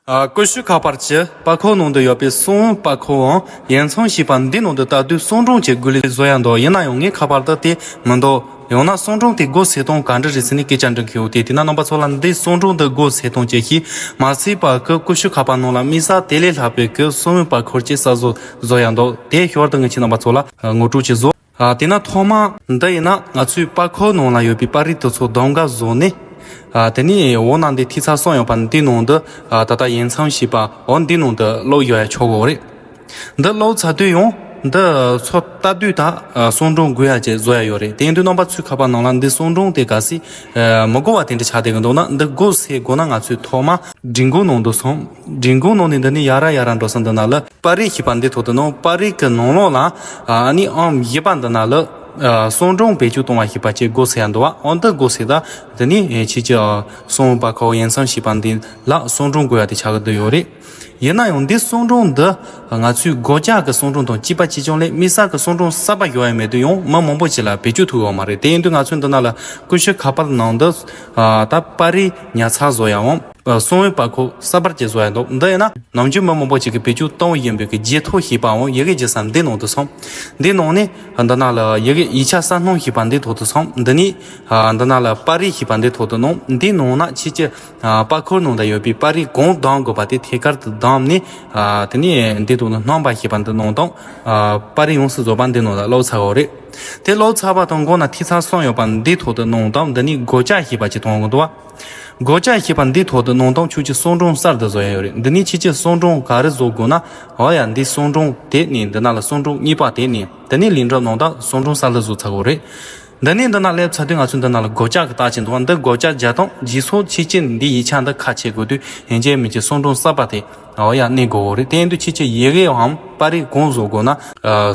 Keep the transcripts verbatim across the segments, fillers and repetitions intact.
ཨ། ཀུ་ཤུ་ཁ་པར་གྱི་པར་ཁོག་ནང་དུ་ཡོད་པའི་གསང་བའི་པར་ཁོག་འམ་ཡིག་ཚང་ཞེས་པ་འདི་ནང་དུ་ལྟ་དུས་གསང་སྒྲུང་གི་སྒོ་ལས་བཟོ་ཡ་འདུག་ཡིན་ན་ཡང་ངའི་ཁ་པར་དུ་དེ་མི་འདུག་ཡང་ན་གསང་སྒྲུང་དེ་སྒོ་ཕྱེ་སྟངས་ག་འདྲ་རེད་ཟེར་ནས་སྐད་ཆ་འདྲི་མཁན་ཡོད་དེ། དེ་ན་རྣམ་པ་ཚོ་ལ་འདི་གསང་སྒྲུང་འདི་སྒོ་ཕྱེ་སྟངས་ཅིག་ཤེས་མ་ཚད་པ་གི་ཀུ་ཤུ་ཁ་པར་ནང་ལ་དམིགས་བསལ་དེ་ལས་ལྷག་པའི་གི་གསང་བའི་པར་ཁོག་ཅིག་གསར་བཟོ་བཟོ་ཡ་འདུག་དེ་ཞོར་དུ་ངས་ཁྱེད་རྣམ་པ་ཚོ་ལ་ངོ་སྤྲོད་ཅིག་བཟོ། ཨ། དེ་ན་ཐོག་མ་འདི་ཡིན་ན་ང་ཚོའི་པར་ཁོག་ནང་ལ་ཡོད་པའི་པར་རིས་དེ་ཚོ་གདམ་ག་བཟོས་ནས། ཨ། དེ་ནས་འོག་ན་འདི་ཐིག་ཚགས་གསུམ་ཡོད་པ་འདི་ནང་དུ། ཨ། ད་ལྟ་ཡིག་ཚང་ཞེས་པ་འོ་འདི་ནང་དུ་བླུགས་ཡོད་ཡ་ཆོག་གི་རེད། འདི་བླུགས་ཚར་དུས་ཡང་འདི་ཚོ་ལྟ་དུས་ད་གསང་སྒྲུང་དགོས་ཡ་ཅིག་བཟོ་ཡ་ཡོད་རེད། དེ་ཡིན་དུས་རྣམ་པ་ཚོའི་ཁ་པར་ནང་ལ་འདི་གསང་སྒྲུང་དེ་ག་སྲིད་མི་དགོས་པ་དེ་འདྲ་ཆགས་བསྡད་ཀྱི་འདུག་ན། འདི་སྒོ་ཕྱེ་དགོས་ན་ང་ཚོས་ཐོག་མ་སྒྲིག་འགོད་ནང་དུ་སོང་། སྒྲིག་འགོད་ནང་ནས་འདི་ནས་ཡར་ར་ཡར་ར་འགྲོ་ས་འདི་ན་ལ། པར་རིས་ཞེས་པ་འདི་ཐོག་ཏུ་ནོན། པར་རིས་ཀྱི་ནང་ལོགས་ལ། ཨ་ནི་ཨང་བཞི་པ་འདི་ན་ལ། ཨ། གསང་སྒྲུང་བེད་སྤྱོད་གཏོང་བ་ཞེས་པ་ཅིག་སྒོ་ཕྱེ་ཡ་འདུག་པ། འོ་འདི་སྒོ་ཕྱེ་ད་འདི་ནི་ཁྱེད་ཀྱི་གསང་བའི་པར་ཁོག་ཡིག་ཚང་ཞེས་པ་འདི་ལ་གསང་སྒྲུང་དགོས་ཡ་དེ་ཆགས་ཀྱི་འདུག་ཡོད་རེད། ཡིན་ན་ཡང་འདི་གསང་སྒྲུང་འདི་ང་ཚོའི་སྒོ་ལྕགས་ཀྱི་གསང་སྒྲུང་དང་གཅིག་པ་གཅིག་རྐྱང་ལས་དམིགས་བསལ་གྱི་གསང་སྒྲུང་གསར་པ་བཟོ་ཡ་མེད་དུས་ཡང་མི་མང་པོ་ཅིག་ལ་བེད་སྤྱོད་ཐུབ་ཡོད་མ་རེད། དེ་ཡིན་དུས་ང་ཚོས་འདི་ན་ལ་ཀུ་ཤུ་ཁ་པར་ནང་དུ། ཨ། ད་པར་རིས་ཉར་ཚགས་བཟོ་ཡའམ། ཨ། གསང་བའི་པར་ཁོག་གསར་པ་ཅིག་བཟོ་ཡ་འདུག་འདི་ཡིན་ན་ནམ་རྒྱུན་མི་མང་པོ་ཅིག་གིས་བེད་སྤྱོད་གཏོང་བཞིན་པའི་གི་བརྗེད་ཐོ་ཞེས་པའམ་ཡི་གེ་བརྗེ་ས་འདི་ནང་དུ་སོང་། འདི་ནང་ནས་འདི་ན་ལ་ཡི་གེ་ཡིག་ཆ་གསར་སྣོན་ཞེས་པ་འདི་ཐོག་ཏུ་སོང་། འདི་ནས། ཨ། འདི་ན་ལ་པར་རིས་ཞེས་པ་འདི་ཐོག་ཏུ་ནོན། འདི་ནང་ན་ཁྱེད་ཀྱི། ཨ། པར་ཁོག་ནང་དུ་ཡོད་པའི་པར་རིས་གང་གདམ་དགོས་པ་དེ་ཐད་ཀར་དུ་གདམ་ནས། ཨ། དེ་ནས་འདི་ཐོག་ཏུ་སྣོན་པ་ཞེས་པ་འདི་ནོན་དང་། ཨ། པར་རིས་ཡོངས་སུ་རྫོགས་པ་འདི་ནང་ལ་བླུགས་ཚར་ཡོད་རེད། དེ་བླུགས་ཚར་བ་དང་མགོ་ན་ཐིག་ཚགས་གསུམ་ཡོད་པ་འདི་ཐོག་ཏུ་ནོན་དང་། འདི་ནས་སྒོ་ལྕགས་ཞེས་པ་ཅིག་མཐོང་གི་འདུག་པ། སྒོ་ལྕགས་ཞེས་པ་འདི་ཐོག་ཏུ་ནོན་དང་ཁྱོད་ཀྱིས་གསང་སྒྲུང་གསར་དུ་བཟོ་ཡ་ཡོད་རེད། འདི་ནས་ཁྱེད་ཀྱིས་གསང་སྒྲུང་ག་རེ་བཟོ་དགོས་ན། འོ་ཡ། འདི་གསང་སྒྲུང་དེ་ནས་འདི་ན་ལ་གསང་སྒྲུང་གཉིས་པ་དེ་ནས། དེ་ནས་ལེན་གྲབས་ནོན་དང་གསང་སྒྲུང་གསར་དུ་བཟོ་ཚར་དགོས་རེད། འདི་ནས་འདི་ན་སླེབས་ཚར་དུས་ང་ཚོས་འདི་ན་ལ་སྒོ་ལྕགས་ཀྱི་རྟགས་ཅིག་འདུག་པ། འདི་སྒོ་ལྕགས་རྒྱག་སྟངས་རྗེས་སུ་ཁྱེད་ཀྱིས་འདི་ཡིག་ཆ་འདི་ཁ་ཕྱེ་དགོས་དུས་ཡིན་གཅིག་མིན་གཅིག་གསང་སྒྲུང་གསར་པ་དེ། འོ་ཡ། གནོན་དགོས་རེད། དེ་ཡིན་དུས་ཁྱེད་ཀྱིས་ཡི་གེའམ་པར་རིས་གང་བཟོ་དགོས་ན། ཨ།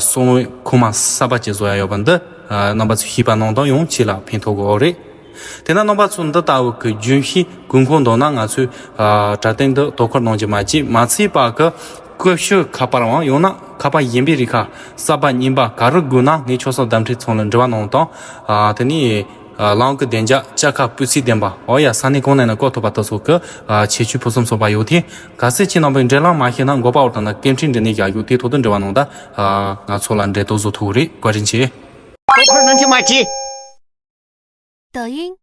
གསང་བའི་ཁོག་མ་གསར་པ་ཅིག་བཟོ་ཡ་ཡོད་པ་འདི། ཨ། རྣམ་པ་ཚོས་ཤེས་པ་གནང་དང་། ཡང་ཁྱེད་ལ་ཕན་ཐོགས་ཀྱི་ཡོད་རེད། དེ་ན་རྣམ་པ་ཚོ་འདི་ལྟ་བུ་གི་རྒྱུན་ཤེས་དགོས་མཁོ་འདུག་ན་ང་ཚོའི། ཨ། དྲ་སྟེང་དུ་དོ་ཁུར་གནང་རྒྱུ་མ་བརྗེད། མ་ཚད་པ་གི་ཀུ་ཤུ་ཁ་པར་འམ་ཡང་ན་ཁ་པར་གཞན་པའི་རིགས་ཁག་གསར་པ་རྙིང་པ་ག་རེ་དགོས་ན་ངས་ཆོས་ཚོགས་བདམས་ཁྲིད་ཚང་ལ་འབྲེལ་བ་གནང་དང་། ཨ། དེ་ནས། ཨ། ལམ་གྱི་བདེ་འཇགས་ལྕགས་ཁ་སྤུས་ཚད་ལྡན་པ། འོ་ཡ། ས་གནས་གང་ནས་ན་བསྐུར་ཐུབ་པ་དེ་ཚོ་གི། ཨ། ཁྱད་ཆོས་ཕུན་སུམ་ཚོགས་པ་ཡོད་དེ། གལ་སྲིད་ཁྱེད་རྣམ་པས་འབྲེལ་ལམ་མ་ཤེས་ན་འགོ་པ་འོག་ཏུ་ན་སྐད་འཕྲིན་འབྲི་གནས་བཞག་ཡོད། དེ་ཐོག་ཏུ་འབྲེལ་བ་གནང་དང་། ཨ། ང་ཚོ་ལ་འབྲེལ་གཏོགས་བཟོ་ཐུབ་ཀྱི་རེད། བཀའ་དྲིན་ཆེ། དོ་ཁུར་གནང་རྒྱུ་མ་བརྗེད། 抖音